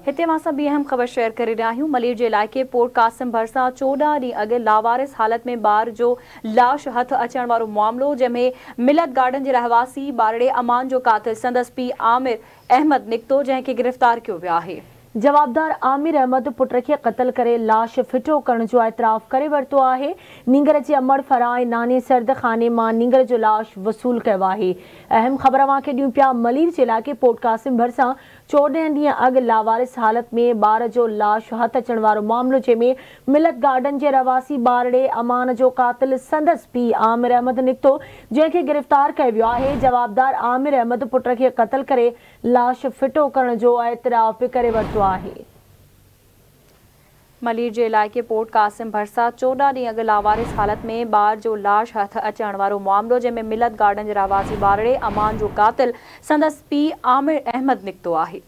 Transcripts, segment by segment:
هتي اوهان سان ٻي اهم خبر شيئر ڪري رهيا آهيون، ملير جي علائقي پورٽ قاسم ڀرسان 14 ڏينهن اڳ لاوارث حالت ۾ ٻار جو لاش هٿ اچڻ وارو معاملو جنهن ۾ ملت گارڊن جي رهواسي ٻارڙي امان جو قاتل سندس پيء عامر احمد نڪتو جنهن کي گرفتار ڪيو ويو آهي. جوابدار عامر احمد پٽ کي قتل ڪري لاش ڦٽو ڪرڻ جو اعتراف ڪري ورتو آهي، نينگر جي امڙ فرح ۽ ناني سرد خاني مان نينگر جو لاش وصول ڪيو آهي. اهم خبر اوهان کي ڏيون پيا ملير جي علائقي پورٽ قاسم ڀرسان 14 ڏينهن اڳ لاوارث حالت ۾ ٻار جو لاش هٿ اچڻ وارو معاملو جنهن ۾ ملت گارڊن جي رهواسي ٻارڙي امان جو قاتل سندس پيء عامر احمد نڪتو جنهن کي گرفتار ڪيو ويو آهي جوابدار عامر احمد پٽ کي قتل ڪري لاش ڦٽو ڪرڻ جو اعتراف به ڪري ورتو آهي. ملير جي علائقي پورٽ قاسم ڀرسان 14 ڏينهن اڳ لاوارث حالت ۾ ٻار جو لاش هٿ اچڻ وارو معاملو جنهن ۾ ملت گارڊن جي رهواسي ٻارڙي امان جو قاتل سندس پيء عامر احمد نڪتو آهي.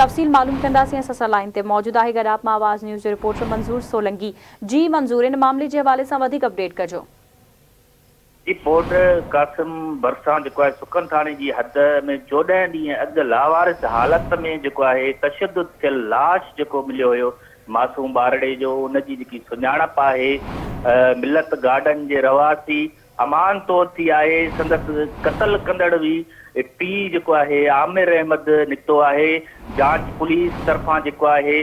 تفصيل معلوم ڪنداسين اسان سان لائين تي موجود آهي گڏاپ مان آواز نيوز جو رپورٽر منظور سولنگي جي منظور ان معاملي جي حوالي سان وڌيڪ اپڊيٽ ڪجو. جي پورٽ قاسم ڀرسان جيڪو آهي سکن ٿاڻي جي حد ۾ 14 ڏينهن اڳ لاوارث حالت ۾ جيڪو آهي تشدد ٿيل لاش جيڪو مليو هيو معصوم ٻارڙي جو ان جي جيڪي سڃاڻپ آهي ملت گارڊن جي رهواسي امان طور ٿي آهي سندس قتل ڪندڙ به پيء جيڪو آهي عامر احمد نڪتو آهي جاچ پوليس طرفان جيڪو آهي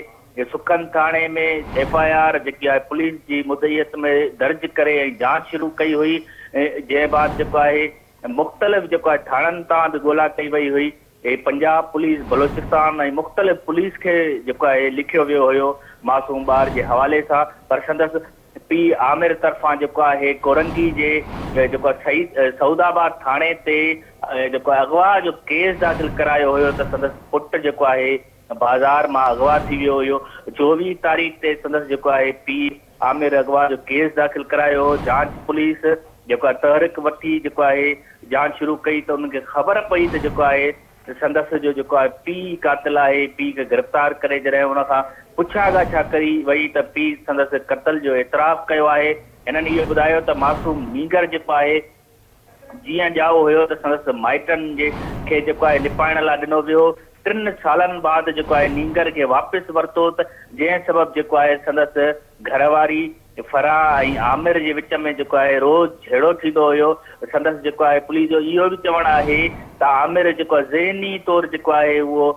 سکن ٿاڻي ۾ ايف I R جيڪي آهي پوليس جي مدعيت ۾ درج ڪري ۽ جاچ شروع ڪئي هئي جنهن بعد جيڪو آهي مختلف جيڪو آهي ٿاڻن تان به ڳولا ڪئي وئي هئي پنجاب پوليس بلوچستان ۽ مختلف پوليس کي جيڪو آهي لکيو ويو هيو معصوم ٻار جي حوالي سان پر سندس پيء عامر طرفان جيڪو آهي ڪورنگي جي جيڪو آهي سعود آباد ٿاڻي تي جيڪو آهي اغوا جو ڪيس داخل ڪرايو هيو ته سندس پٽ جيڪو آهي بازار مان اغوا ٿي ويو هيو 24 تاريخ تي سندس جيڪو آهي پيء عامر اغوا جو ڪيس داخل ڪرايو هو جاچ پوليس جيڪو آهي تحرڪ وٺي جيڪو آهي جاچ شروع ڪئي ته انهن کي خبر پئي ته جيڪو آهي سندس جو جيڪو آهي پيء قاتل آهي پيء کي گرفتار ڪري جڏهن ان کان پڇا ڳاڇا ڪئي وئي ته پيء سندس قتل جو اعتراف ڪيو آهي هنن اهو ٻڌايو ته معصوم نينگر جيڪو آهي جيئن ڄائو هيو ته سندس مائٽن جي کي جيڪو آهي نپائڻ لاء ڏنو ويو ٽن سالن بعد جيڪو آهي نينگر کي واپس ورتو ته جنهن سبب جيڪو آهي سندس گهر واري فرح ۽ عامر جي وچ ۾ جيڪو آهي روز جهيڙو ٿيندو هيو سندس جيڪو آهي پوليس جو اهو به چوڻ آهي ته عامر جيڪو آهي ذهني طور جيڪو آهي اهو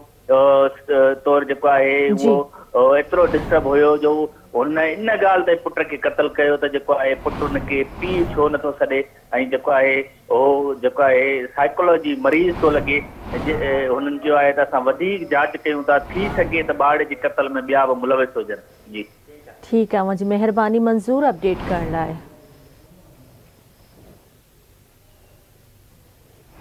طور جيڪو آهي اهو ايترو ڊسٽرب هيو جو هن ان ڳالهه تي پٽ کي قتل ڪيو ته جيڪو آهي پٽ هن کي پيء ڇو نٿو سڏي ۽ جيڪو آهي هو جيڪو آهي سائيڪالاجي مريض ٿو لڳي هنن چيو آهي ته اسان وڌيڪ جاچ ڪيون ٿا ٿي سگهي ته ٻارڙي جي قتل ۾ ٻيا به ملوث هجن جي. ٺيڪ آ اوهان جي مهرباني منظور اپڊيٽ ڪرڻ لاء.